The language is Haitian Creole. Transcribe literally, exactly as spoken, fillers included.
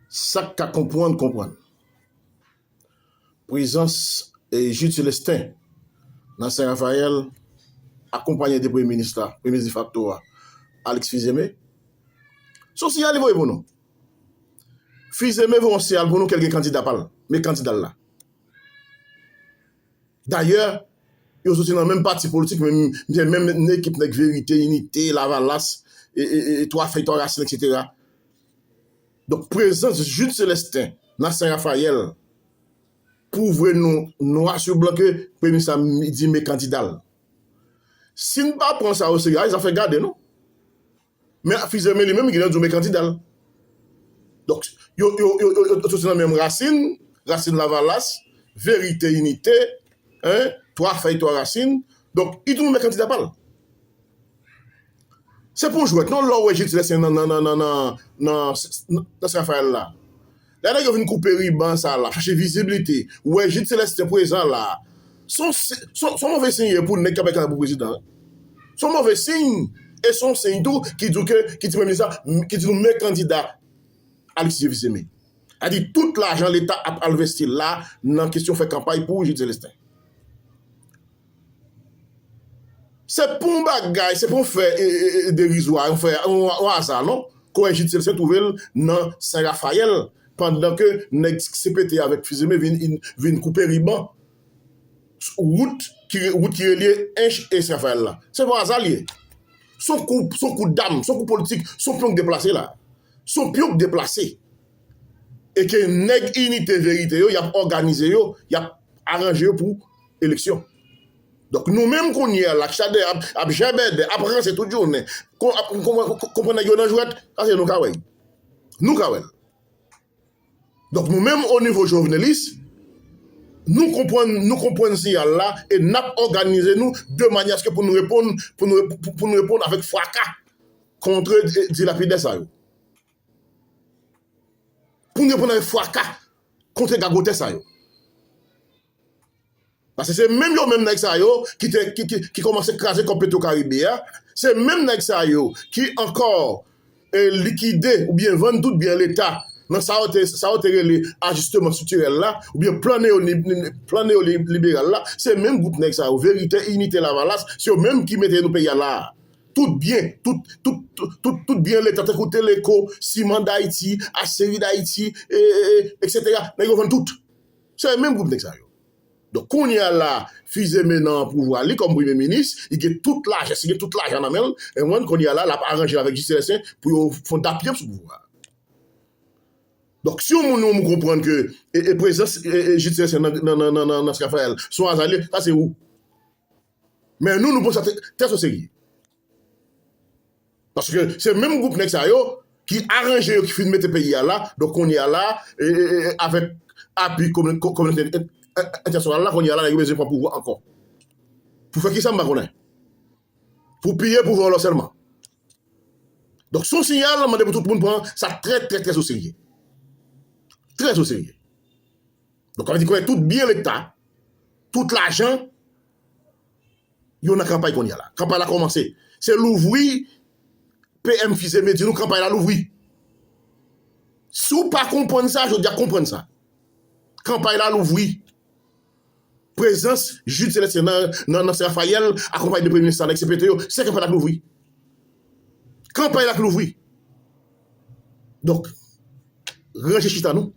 Sa k ka konprann, konprann. Prezans, e, Jude Célestin nan Sen Rafayèl, akonpaye de premye minis la, premye minis defakto a, Alex Fils-Aimé, se yon siyal li voye pou nou. Fils-Aimé voye yon siyal pou nou ke l gen kandida pa l, men kandida l la. Dayè, yo soti nan menm pati politik, menm, menm, menm ekip nèg Verite, Inite, Lavalas, e, e, e, Twa Fèy, Twa Rasin, etsetera. Donk, prezans Jude Célestin nan Sen Rafayèl pwouve nou nwa sou blan ke premye minis la di men kandida l. Si n pa pran sa oserye, zafè gade, non. Men Fils-Aimé li menm, li gentan di w men kandida l. Donk, yo, yo, yo, yo, yo soti nan menm rasin, rasin Lavalas, Verite, Inite, en, Twa Fèy, Twa Rasin. Donk, li di w men kandida pa l. Se pa yon jwèt, non, lè w wè Jude Célestin nan, nan, nan, nan, nan, nan, nan Sen Rafayèl la. Lè nèg yo vin koupe riban sa la, chache viziblite, ou wè Jude Célestin prezan la, se yon, se, se yon, se yon move siy pou nèg k ap bay kandida pou prezidan. Se yon move siy, e se yon siy tou ki di w ke, ki di premye minis la, ki di nou men kandida Alex Fils-Aimé. Sa di tout lajan Leta ap envesti la nan kesyon fè kanpay pou Jude Célestin. Se pa yon bagay, se pa yon fè, e, e, e, derizwa, yon fè, yon, yon aza, non. Kounye a Jude Célestin twouve l nan Sen Rafayèl, pandan ke nèg C P T avèk Fils-Aimé vin, vin, vin koupe riban wout ki, wout ki relye Ench e Sen Rafayèl la. Se pa yon aza li ye. Se yon kou, se yon kou dam, se yon kou politik, se yon pyon k deplase la. Se yon pyon k deplase. E ke nèg Inite Verite yo, y ap òganize yo, y ap aranje yo pou eleksyon. Donk, nou menm kounye a la, k chita dèyè ap, ap jèbèdè, ap ranse tout jounen, kon, ap, kon, kon, konprann nèg yo nan jwèt, sa se nou ka wè. Nou ka wè l. Donk, nou menm, o nivo jovenelis, nou konprann, nou konprann siyal la e n ap òganize nou de manyè aske pou nou reponn, pou nou, pou, pou nou reponn avèk fraka kont, e, dilapidè sa yo. Pou n reponn avèk fraka kont gagotè sa yo. Paske se menm yo menm nèg sa yo ki te, ki, ki, ki kòmanse kraze kòb Petwokaribe a. Se menm nèg sa yo ki ankò, e, likide oubyen vann tout byen Leta nan sa yo te, sa yo te rele ajisteman estriktirèl la, oubyen plan neyoli-, plan neyoliberal la. Se menm gwoup nèg sa yo, Verite, Inite, Lavalas, se yo menm ki mete nou peyi a la a. Tout byen, tout, tout, tout, tout, tout byen Leta, tankou Teleko, Siman Dayiti, Aseri Dayiti, e, e, e, etsetera. Nèg yo vann tout. Se menm gwoup nèg sa yo. Donk, kounye a la, Fils-Aimé nan pouvwa li kòm premye minis, li gen tout lajès, li gen tout lajan nan men l, e mwen, kounye a la, l ap aranje avèk Jude Célestin pou yo fè yon dappiyanp sou pouvwa a. Donk, si yon moun, yon moun konprann ke, e, e prezans, e, e Jude Célestin nan, nan, nan Sen Rafayèl, se yon aza li ye, sa se ou. Men nou, nou pran sa trè, trè o serye. Paske se menm gwoup nèg sa yo ki aranje yo, ki fin mete peyi a la. Donk, kounye a la, e, e, e, avèk apui komi-, ko-, kominote en-, en-, entènasyonal la, kounye a la, nèg yo bezwen pran pouvwa ankò. Pou fè kisa, m pa konnen. Pou piye, pou vòlò sèlman. Donk, se yon siyal, mande pou tout moun pran sa trè, trè, trè o serye. Trè o serye. Donk, sa vle di kwè tout byen Leta, tout lajan, yo nan kanpay kounye a la. Kanpay la kòmanse. Se louvri, P M Fils-Aimé di nou kanpay la louvri. Si w pa konprann sa, jodi a konprann sa. Kanpay la louvri. Prezans Jude Célestin nan, nan, nan Sen Rafayèl, akonpaye de premye minis la, nèg C P T yo, se kanpay la k louvri. Kanpay la k louvri. Donk, ranje chita nou.